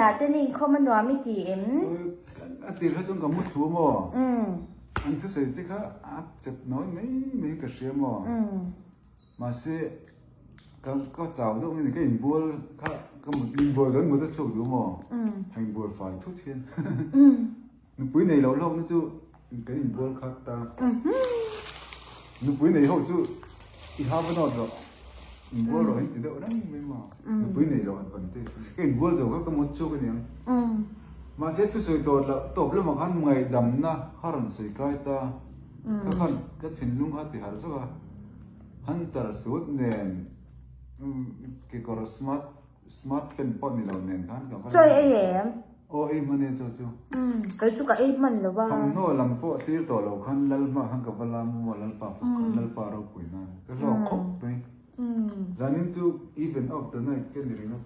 Kohhranah te ni inkhawm a nuam i ti em? A tir kha chuan ka mu thlu maw? An thusawi te kha a chep nawi mai mai ka hria maw? Mahse ka ka chau deuh nge ni ka inbual kha ka mut inbual zan mut a chhuak duh maw? A inbual fai thut hian nupui nei loh hlawkna chu kan inbual khat ta. Nupui nei ho chu i ha va nawt rawh inbual rawh in ti deuh reng mai maw? Nupui nei loh advantage ka inbual zo kha ka mut chhuak a niang. Mahse thusawi tawh loh tawp lamah khan ngaihdamna kha rawn sawi kai ta. Ka khan ka thinlung kha ti harh zawk a, Hunter suit nen kekawr smart smart pant pawh ni lo nen khan ka va Chaw i ei em? Aw ei hman e chaw chu. Kei chu ka ei hman lo a. Thawmhnaw lam pawh thlir tawh lo khan Lalhma khan ka va lam maw Lalpa fak khan Lalpa ropui nan ka hlawk khawp mai. Zanin chu even of the night ka ni ringawt.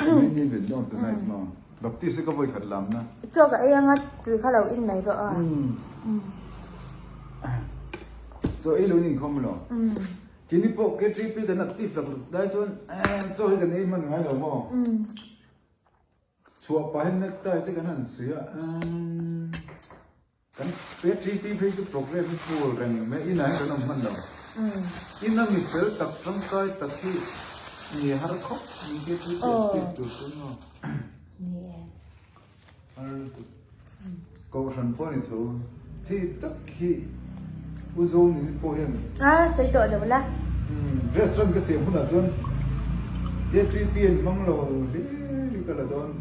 Main event of the night maw? Baptist hi ka vawi khat lam na. Chaw ka ei anga tui kha lo in mai rawh a. Chaw ei lo in inkhawm lo. Kini pawh KTP kan active lak lut lai chuan chaw hi kan ei hman ngai lo maw? Chhuah pah hian necktie te kan han suih a. Kan PTP phei chu program hi full reng mai inah hian kan awm hman lo. Ina mi fel tak tangkai tak hi ni har khawp ni KTP active tur chu maw. Har lutuk. Kohhran pawh a ni tho. Thei tak hi U Zonin pawh hian. A sawi tawh lo la. Restaurant ka siam hunah chuan KTP an hmang lo hlir hi ka la dawn.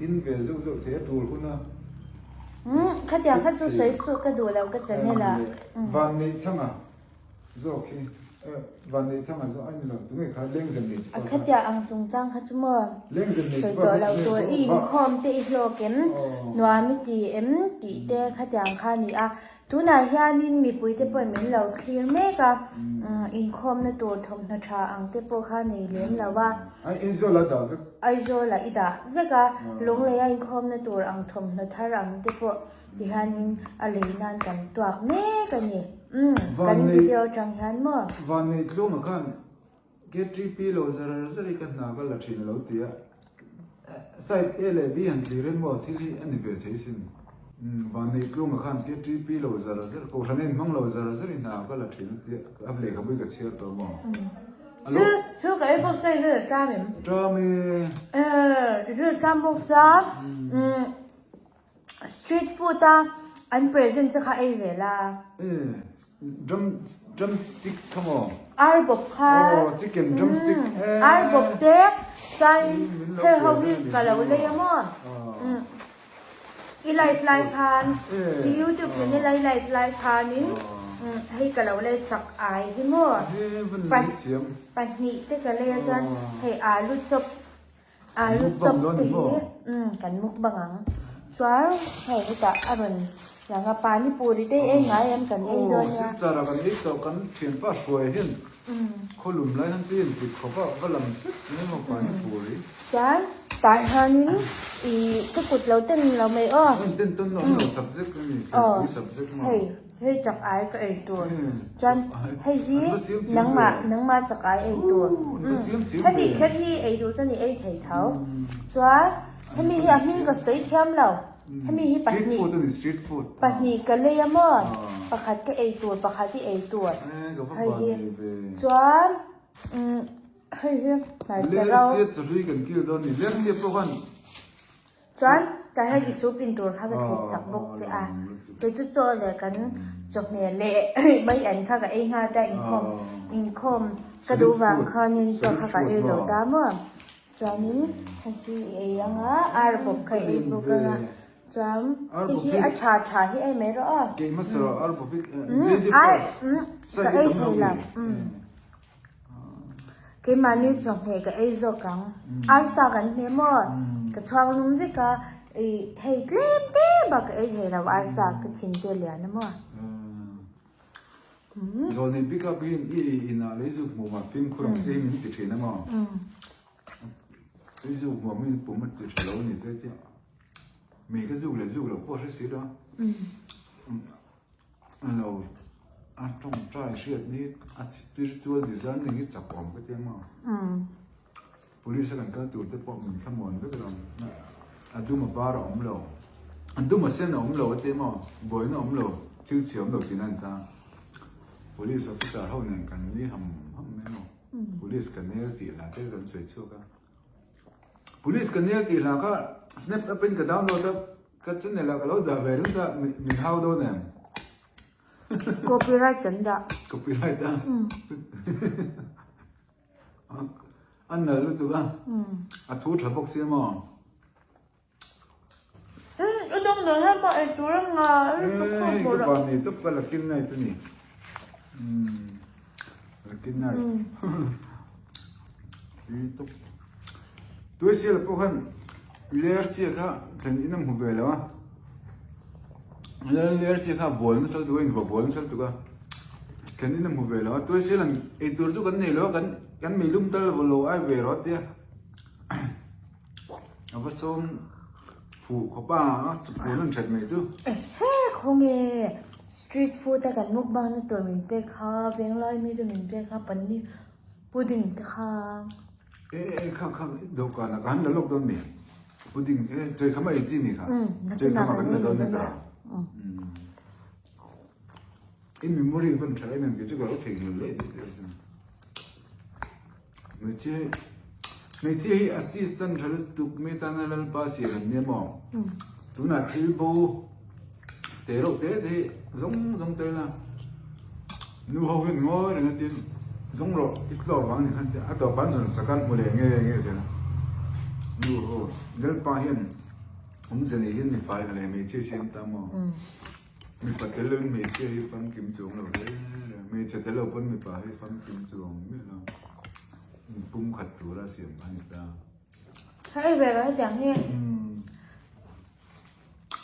In ve zeuh zeuh thei a tul huna. Umm khatiang kha chu sawi suh ka duh lo ka channel ah. Vanneih thanga zawk hi Vanneih thanga zawk a ni lo tunge kha lengzem nei A khatiang ang chungchang kha chu maw sawi tawh lo tur i inkhawm te i hlawk em nuam i ti em tih te khatiang kha a ni a Tunah hianin mipuite pawhin min lo thlir mek a, inkhawmna tur thawmhnaw tha ang te pawh kha nei lem lo a. Aizawl a dah vek. Aizawl ah i dah vek a, Lunglei a inkhawmna tur ang thawmhnaw thar ang te pawh tihianin a lei nan kan tuak mek a ni. Umm, kan video atang hian maw? Vannei tlawmah khan KTP lo zar zar hi ka hna ka la thin a lo ti a, side A leh B han tlir in maw thil hi a ni ve thei sin. Vanneih tlunga khan KTP lo zar zar, kohhran a inhmang lo zar zar hi hna ka la thin a ti a, a lehkhabu hi ka chhiar tawh maw. Thil ka ei bawk sa i rilru tlam em? Tlam e. I rilru tlam bawk sa. Street food a an present che kha ei ve la. Drum drum stick kha maw? Ar bawp kha. Oh chicken drum stick. Ar bawp te chuan hel ho hi ka lo lei a maw? I live lai khan i youtube channel a i live lai khanin hei ka lo lei chak ai hi maw? Pahnih te ka lei a chuan hei alu chop. Alu chop te hi kan mukbang ang. Chuan hei hetah a rawn lang a, pani puri te ei ngai em kan ei dawn nia. Aw silchar a kan ei tawh kan thianpa hruai hian khawlum lai hian tui an ti khawp a, va lam zet mai maw pani puri. Chuan tah hianin ih ka kut lo ten lo mai aw. An ten tawn lo an lo subject a ni, thingpui subject maw. Hei. Hei chak ai ka ei tur. Chuan hei hi nangmah nangmah chak ai ei tur. Hemi kher hi ei duh chuan i ei thei tho. Chuan hemi hi a hming ka sawi thiam lo. Hemi hi pahnih pahnih ka lei a maw? Pakhat ka ei tur pakhat i ei tur. Hei hi chuan hei hi hmarcha ro. Chuan tah hian i soup in tur kha ka thei sak bawk che a, kei chu chaw leh kan chawhmeh leh mai an kha ka ei nghal ta inkhawm inkhawm ka duh vang khanin chaw kha ka ei lo ta maw chuanin hei hi i ei ang a ar bawp kha i ei bawk ang a chuan hei hi a tha tha hi ei mai rawh aw ar ka ei thei lo. Keimahni chawhmeh ka ei zawk ang. Arsa kan hne maw? Ka chhuang lum vek a, ih hei tlem tlem a ka ei thei lo arsa ka thin te lian a maw? Zawlnei pick up hian i inah lei zuk hmuh mah fimkhur ang che hi min ti thin a maw? Lei zuk hmuh min pum a ti tha lo a ni te tia. Mi ka zuk leh zuk loh pawh a hre si lo a. Lo a tawngtai hriat ni a spiritual discerning hi chak awm ka ti ang maw? Police a kan kal tur te pawh min thlamuan vek lo. A dum a var a awm lo. A dum a sen a awm lo a ti maw? Buaina a awm lo, thil chhia a awm lo tihna a ni ta. Police officer ho nen kan nui ham ham mai maw? Police ka nel tih hla te kan sawi chhuak a. Police ka nel tih hla kha snap app in ka download a, ka channel ah ka lo dah ve ringawt a, min hau dawn em? Copyright kan dah. Copyright a? A nal lutuk a, a thu tha bawk sia maw? I dawng dawn hian pawh ei tur a nga Hei ka van nei tawp ka la kin night a ni. La kin night. I tawp. Tuaisiala pawh khan ler chiah kha thlen in a hmu ve lo a. Ler chiah kha bual nasa lutuk a inva bual nasa lutuk a. Thlen in a hmu ve lo a. Tuaisiala eitur chu kan nei lo a kan kan meilum tal lo ai ve rawh a tia. A va sawm fuh khawp a, chukpui an that mai chu. Ehe khawnge street food a kan mukbang na tur min pek kha venglai mi te min pek kha paneer pudding te kha. E e kha kha dawhkan ah ka han la lawk dawn mi pudding e chawi kham a ei chi ni kha chawi kham ah kan la dawn ni ta. I memory van tha em em kei chu ka lo theihnghilh leh daih teh asin. Hmeichhia hi hmeichhia hi assistant tha lutuk mi tana Lalpa siam an nia maw? Tunah thil bo te reuh te te hi zawng zawng tel a, nu ho hian ngawi reng a tin zawng rawh i tlawk vang ni khan tia a tawp an zawn sak a hmu leh nge nge zel a, nu ho Lalpa hian awmze nei hian mipa hi leh hmeichhia siam ta maw? Mipa tel loin hmeichhia hi famkim chuang lo hle hle a, hmeichhe tel lo pawn mipa hi famkim chuang miah lo. Pum khat tura siam a ni ta. Hei ve lo hetiang hi.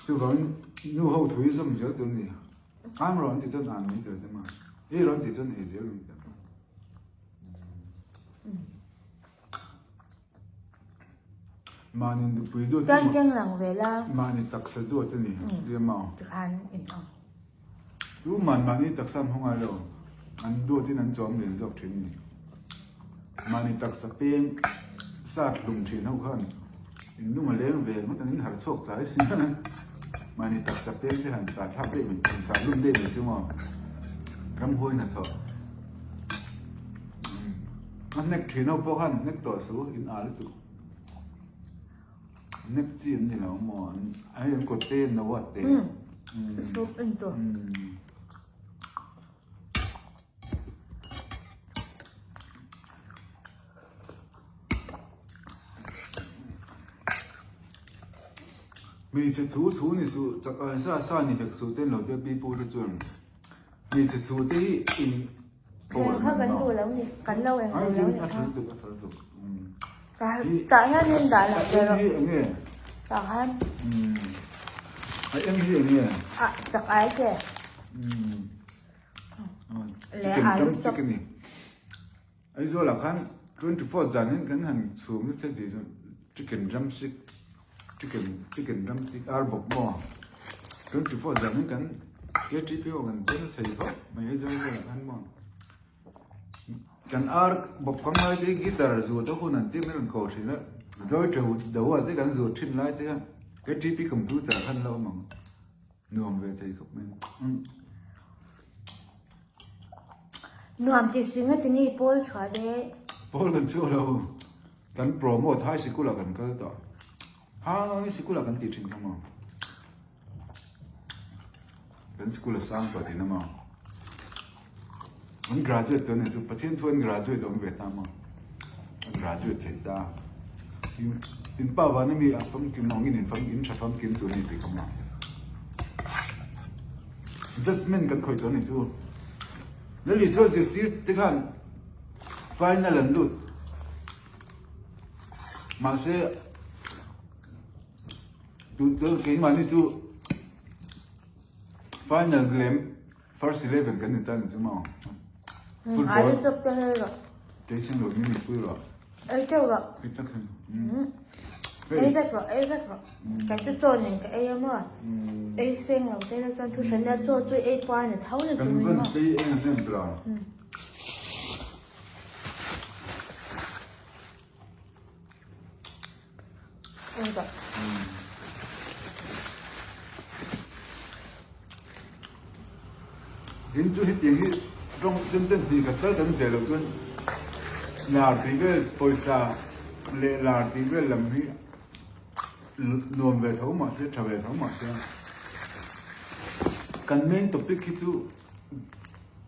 Chuvangin nu ho thu hi zawm zel tur a ni. Ang rawh an ti chuan ang mai tur a ni a, ei rawh an ti chuan ei zel mai tur. Mahni nupui duat Chuan keng lang ve la. Mahni taksa duat a ni. Ria maw? Tikhan in awm. Tu man mahni taksa an hawng ngai lo. An duatin an chawm lian zawk thin a ni. Mahni taksa peng sat hlum thin ho khan in lung a leng ve ngawt an in harh chhuak tlai si a. Mahni taksa peng te han sat thlak daih mai han sat hlum daih mai chu maw ramhuai hnathawh. A hnek thin ho pawh khan hnek tawh su in a lutuk. Hnek chi an ni lo maw an hei an kawt te an lo a te. Soup en tawh. Hmeichhe thu thu ni suh chak sa sa ni hek suh ten lo te pi pu te chuan hmeichhe thu te hi in Eng kha kan duh lo ni, kan lo eng duh lo ni kha. Tah hian in dah lah ve rawh. Tah khan. A eng hi eng nge? A chak ai ke. Le alu chop. Aizawl ah khan 24 zan in kan han chhum nasa tih chu chicken drumstick chicken chicken drumstick ar bawk maw 24 zan in kan KTP aw kan tel thei khawp mai Aizawl velah khan maw kan ar bawk kam lai te guitar zut a hun an tih mai rawn ko thin a zawi teuh do ah te kan zut thin lai te khan KTP computer khan la awm ang. Nuam ve thei khawp mai. Nuam ti si nga ti nge pawl chhuah le. Pawl kan chhuah lo. Kan promote high sikul ah kan kal tawh. High sikul ah kan ti thin kha maw. Kan sikul a sang tawh tihna maw. An graduate tawh nih chu Pathian thu an graduate awm ve ta maw? A graduate thei ta. In pa vana mi a famkim awngin in fam in tha famkim tur ni tih kha maw? Judgement kan khawih tawh nih chu. Lal Isua zirtir te khan final an lut. Mahse tu keimahni chu final lem First 11 kan ni ta ni chu maw? Football. Ai chop te hei rawh. Kei sing lo mi mi pui rawh. Ei teuh rawh. Ei tak hin. Ei vek rawh, ei vek rawh. Kei chu chaw nen ka ei a maw? Ei seng lo te la chuan thu hran nia chaw chu ei puar ni tho ni chu Kan van pei eng an em tla. thleng tawh. In chu hetiang hi rawng sen ten hnih khat tal kan zeh loh chuan lar tih vel pawisa leh lar tih vel lam hi nuam ve tho mah se tha ve tho mah se kan main topic hi chu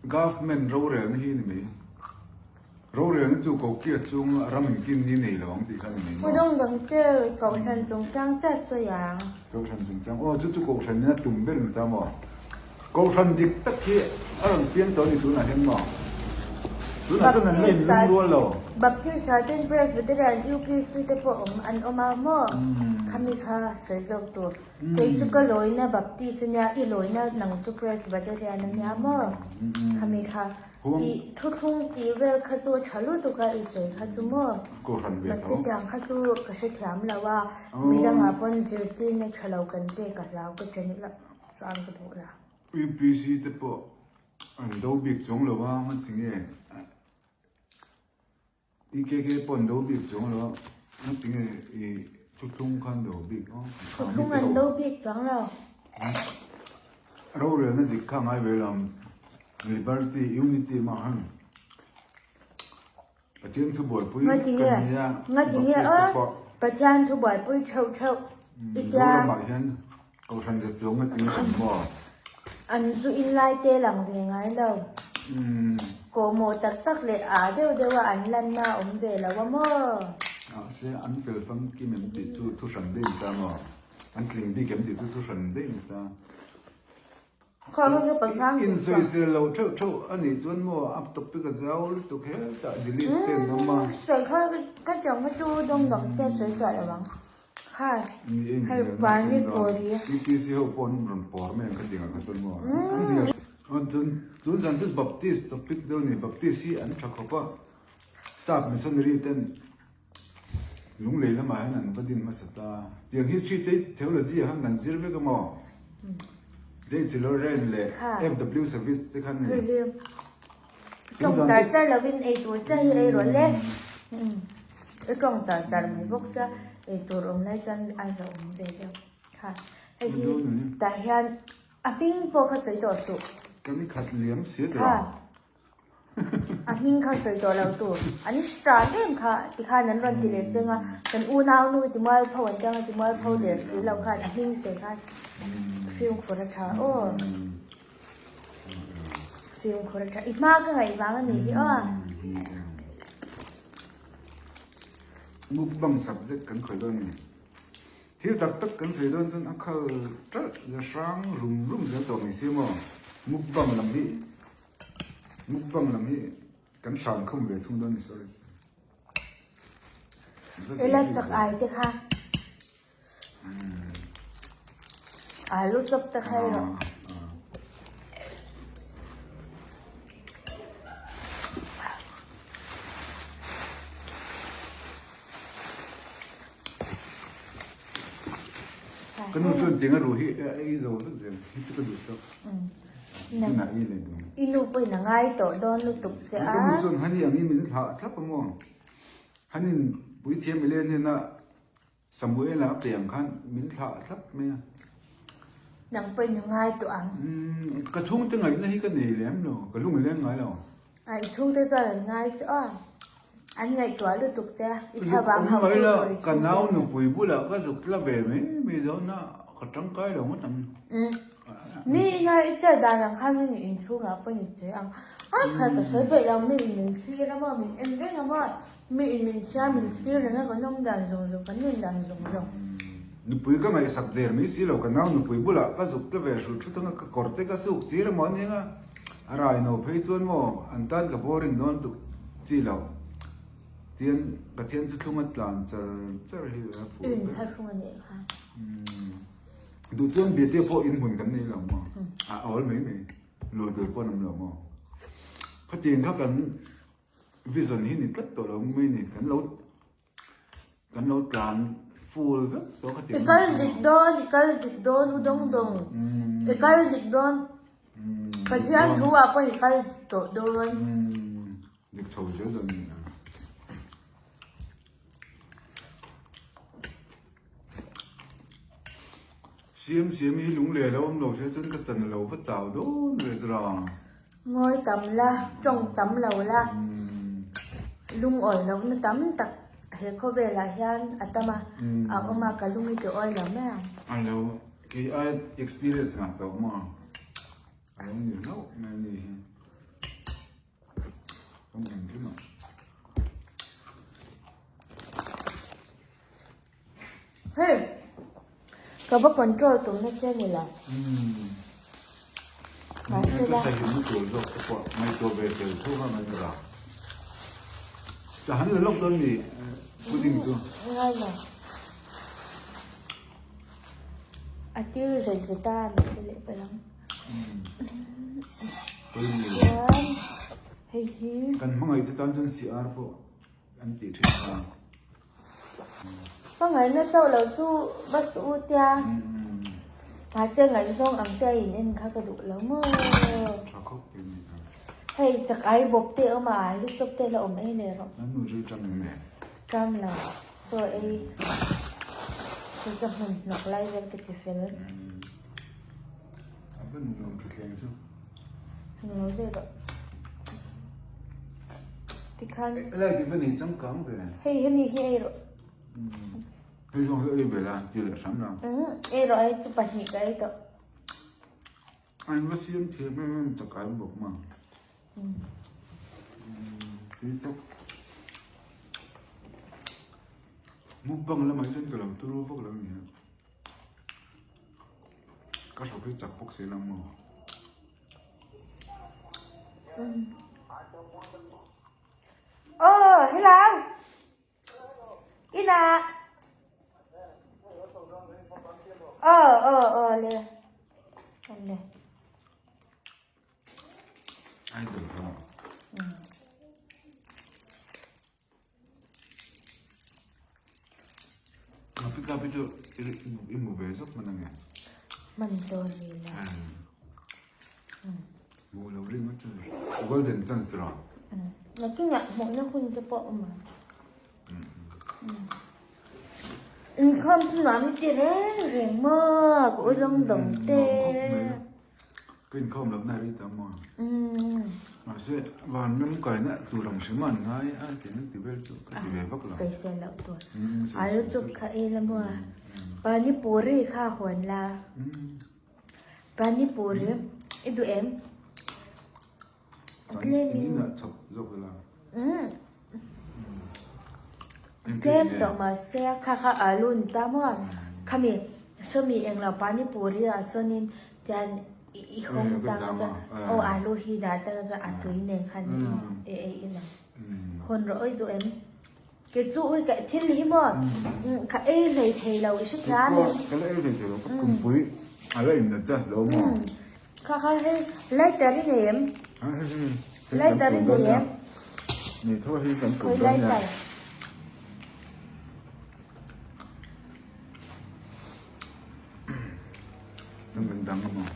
government rorelna hi a ni mai. Rorelna chu Kokia chunga ram inkin ni nei lo ang tih kha a ni mai maw? Pu Dawngdawng chu Kohhran chungchang chiah sawi ang. Kohhran chungchang, aw chu chu Kohhran in a tum ber ni ta maw? Kohhran dik tak hi a rawn piang tawh a ni tunah hian maw? Tunah chuan an la inlung rual lo. Baptist ah ten Presbyterian, UPC te pawh awm an awm a maw? Khami kha sawi zawk tur. Kei chu ka lawina Baptist a nia, i lawina nang chu Presbyterian a nia maw? Khami kha. Tih thuthlung tih vel kha chu a tha lutuk a, i sawi kha chu maw? Mahse tiang kha chu ka hrethiam lo a, midangah pawn zirtirna tha lo kan pek a hlau ka channel ah chuan ka duh la. UPC te pawh an do bik chuang lo a, ngatinge EKK pawh an do bik chuang lo a, ngatinge i thuthlung kha an do bik a. Thuthlung an do bik chuang lo. Rorelna dik kha ngai ve lo, Liberty, Unity mah han Pathian thu buaipui kan nia, Ngatinge aw Pathian thu buaipui theuh theuh i tia. Zoramah hian Kohhran za chuang ngatinge awm maw? An zu in lai te lang ve ngai lo. Kawhmawh tak tak leh aa deuh deuh a an lanna a awm ve lo a maw? Mahse an fel famkim em tih chu thu hran daih ta maw? An tling bik em tih chu thu hran daih ni ta. Insawisel lo theuh theuh a nih chuan maw a topic a zau lutuk hetah delete te an awm a. Sawi kha ka tiang kha chu dawng dang te sawi chhuah lo ang. Kha hei pani puri. UPC ho pawh an rawn pawr mai ang kha tiang ang kha chuan maw. Tun zan chu Baptist topic deuh a ni. Baptist hi an tha khawp a. Sap missionary ten Lunglei lamah hian an va din hmasa ta. Tiang history te theology ah khan kan zir vek a maw? JC Loren leh FW Service te khan ni. Tawng char char lovin ei tur chiah hi ei rawh le. I tawng char char mai bawk sia ei tur awm lai chuan a za awm ve deuh. Kha hei hi tah hian a hming pawh kha sawi tawh suh. Kan khat liam si tawh. Kha. A hming kha sawi tawh lo tur. An hran em kha tikhan an rawn ti leh cheng a, kan unau nu ti mualpho an tang a ti mualpho der si lo khan a hming sawi khan fimkhur a tha aw. Fimkhur a tha. I hma ka ngaih vang a nih hi aw. Mukbang subject kan khawih dawn a ni. Thil tak tak kan sawi dawn chuan a khal ṭalh ze hrang rum rum zel tawh mai si maw? Mukbang lam hi Mukbang lam hi kan hran khum ve thung dawn a ni sorry. Ela chak ai te kha. Alu chop te kha rawh. Ka nu chuan tinga ruh hi a ei zo vek zel hi chu ka duh tawk. Inah i leh dawn. I nu pawhin a ngai tawh dawn lutuk che a. Ka nu chuan hani angin min thlah thlap a maw? Hanin puithiam i len hnena Samuela a pe ang khan min thlah thlap mai a. Nang pawhin a ngai tawh ang. Ka chhungte ngaihna hi ka nei lem lo, ka lung i leng ngai lo. A, i chhungte chuan an ngai chu a, an ngaihtuah lutuk che a, i thlavang hauh tur tur i chhungte. Ka nau nupui bulah ka zuk tla ve mai mai dawn a, ka tangkai lo ngawt ang. Mi ina i chet dan ang khan min inchhungah pawh ni che ang. A kha ka sawi peih lo, mi in min thlir a maw, min en reng a maw, mi in min chhiar min thlir reng a, kan awm dan zawng zawng, kan nun dan zawng zawng. Nupui ka ngaihsak der mai si lo, ka nau nupui bulah ka zuk tla ve hrut hrut ang a, ka kawr te ka suk tir a maw aniang a, a rai no phei chuan maw an tan ka boring dawn tuk chi lo. Tian Pathian chu thlung a tlan char char hi a fuh ber. I inthlahrung a nih kha. Duh chuan biate pawh in hmun kan nei lo maw? A awl mai mai. Luah tur pawh an awm lo maw? Khatiang kha kan vision hi ni tlat tawh lo mai ni. Kan lo kan lo tlan full vek tawh khatiang. I kal dik dawn, i kal dik dawn u dawng dawng. I kal dik dawn. Pathian thu ah pawh i kal tawh dawn. Dik chho zel dawn ni. Siam siam hi lung leh lo awm lo se chuan ka chan lo va chau dawn ve tura. Ngawi tam la, tawng tam lo la, lungawi lohna tam tak he khawvelah hian a tam a, a awm a, ka lung i ti awi lo mai ang. A lo, kei ai experience ngah tawh maw? A lo ni hlauh mai a ni hi. Tawng engkim ah. Hei, ka va control tumna che ni lo. Mahse la. Ka han la lawk dawn ni pudding chu. Ngai lo. A tir zai zeta mi te leh palh ang. Chuan hei hi. Kan hmangaih te tan chuan CR pawh an tih thin kha. Hmangaihna chauh lo chu va suh u tia. Mahse ngaihzawng ang te a in en kha ka duh lo maw. Tha khawp mai ni kha. Hei chak ai bawp te a awm a, alu chawp te la awm ei leh rawh. An nu chu ṭam em le? Ṭam lo, chaw ei chu ka hmun hnawk lai vel ka ti fel. A va nuam thuthleng chu. Heng lo ve rawh. Tikhan. Helai ti va nei changkang ve. Hei hemi hi ei rawh. Hei zawng hi ei ve la ti leh hram la. Ei rawh ei chu pahnih ka ei tawh. An va siam thiam em em chakai bawk ma. Tui tawk. Mukbang lamah hian ka lo turu vak lo nia. Ka hlawk hi chak bawk si lo maw? Aw, hello. Ina. Aw, aw, aw le. Le. Idol kha. Kapi kapi chu i mu ve zawk hman ange. Hman dawn ni la. Mu lo ring ngawt chu golden chance ra. Nakinah hmuhna hun te pawh awm ang. Inkhawm chu nuam i ti reng reng maw ka ulawng dawng te. Ka inkhawm loh na rei ta maw? Mahse, van ram kaina tur ang hrim an ngai a ti an ti vel chu ka ti ve vak lo. Sawisel loh tur. Alu chuk kha ei la maw? Pani puri kha hawn la. Pani puri i duh em? Tlem in. Inah chhawp zawk ila. Tlem tawh mahse kha kha alu ni ta maw? Khami sawmi englo pani puri ah sawnin tian i hawng tang a chuan aw alu hi dah tang a chuan a tui nen khan i ei in ang. Hawn rawh awi duh em? Kei chu ui ka thil hi maw ka ei hlei thei lo i hre thiam em? Ka la ei hlei thei lo ka kumpui a la in adjust lo maw? Kha kha hei lighter i nei em? Lighter i nei em? Nei tho hi kan kum dawn nia. Kan kan dang maw?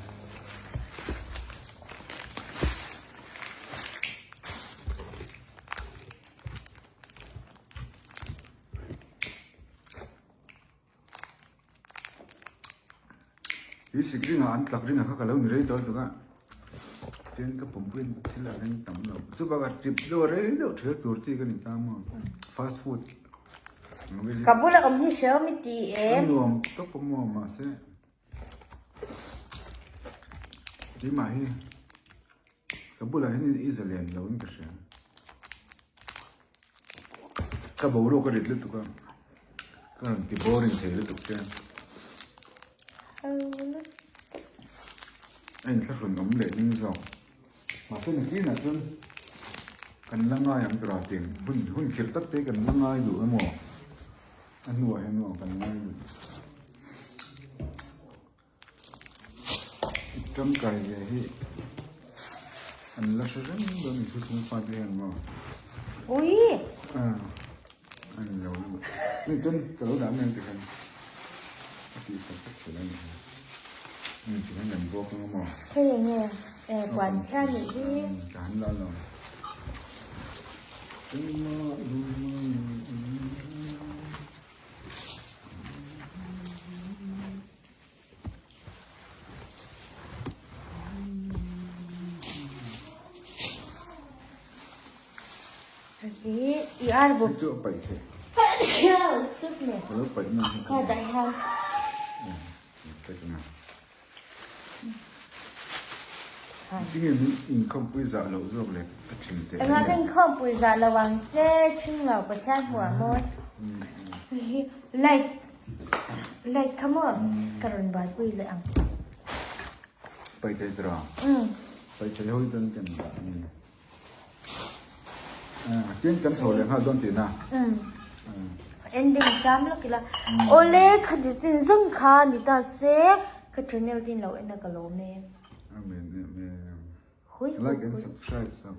Tui sik ringah an tlak ringah kha ka lo ni rei tawh lutuk a, chuan ka pumpuiin thil a reng tam lo. Chu bakah chip deuh a rei deuh thel tur chi ka ni ta maw, fast food ang vel hi. Ka bula awm hi hrehawm i ti em? A nuam tawp a maw mahse keimah hi. Ka bulah hian i zalen lo in ka hria. Ka boruak a rit lutuk a, ka rawn ti boring thei lutuk che. A inthlahrun awm leh ding zawk. Mahse nakinah chuan kan la ngai ang tura tiang hun hun khirh tak te kan la ngai duh emaw a hnuah hian maw kan ngai duh. Tangkai zia hi an la hre reng dawn ni thuthlung fate hian maw? Ui! A ni lo ni. Ni chuan ka lo dah mai ang tikhan a tih tak tak tel a ni. Ni tikhan kan vuak ang maw? Hei enge puan chhia nih hi. Ka han la lo. I ar bawk. Chu a paih theih. Excuse me. Ka lo paih na hi. Kha dah hian. Tinge min inkhawmpui zah loh zawk leh ka thin teh. Engah ka inkhawmpui zah lo ang che thing lo Pathian hmuh mawi. Light light kha maw ka rawn buaipui leh ang. Paih thei tura. Paih thei ho hi chuan kan dah a ni. Tin kan chho leh nghal dawn tihna. Ending sam lawk ila. Awle kha ti chin zawng kha ni ta se ka channel tin lo en a ka lawm e. Amen amen. Like and subscribe so.